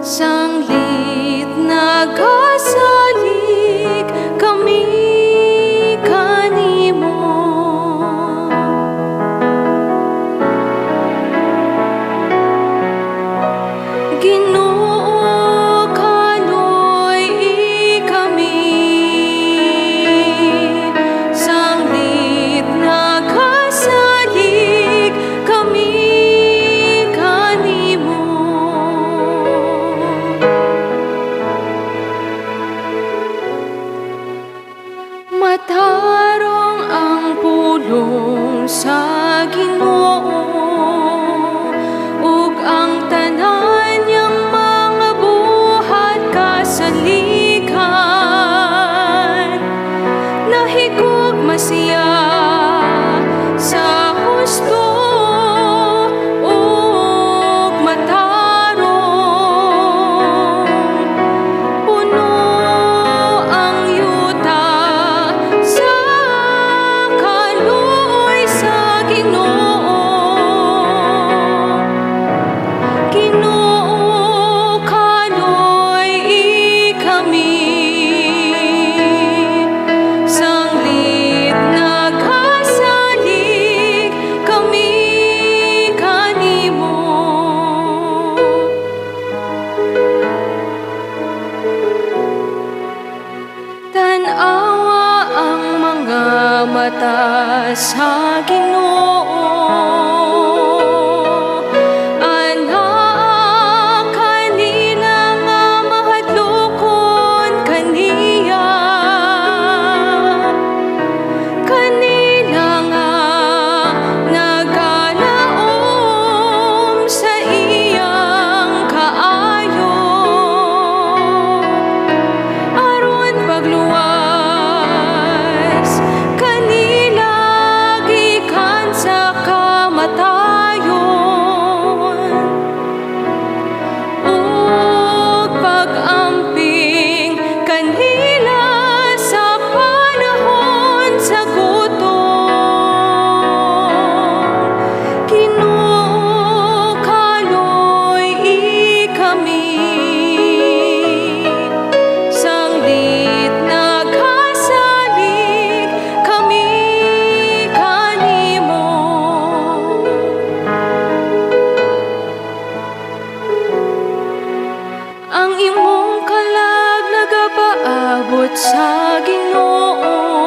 Sanglit nagasalig kami kanimo. Ginoo, kaloy-i kami. Sanglit nagasalig kami kanimo. Matarong ang pulong sa Ginoo, ug ang tanan niyang mga buhat kasaligan. Nahigugma siya sa husto ug matarong. Puno ang yuta sa kaluoy sa Ginoo. Ginoo, kaloy-i kami. Sanglit nagasalig kami kanimo. Tan-awa ang mga mata sa Ginoo, anaa kanila nga mahadlokon kaniya, kanila nga nagalaom sa iyang kaayo, aron pagluwas kanila gikan sa kamatayon ug pag-amping kanila sa panahon sa gutom. Ginoo, kaloy-i kami. Sanglit nagasalig kami kanimo. Ang imong kalag nagapaabot sa Ginoo.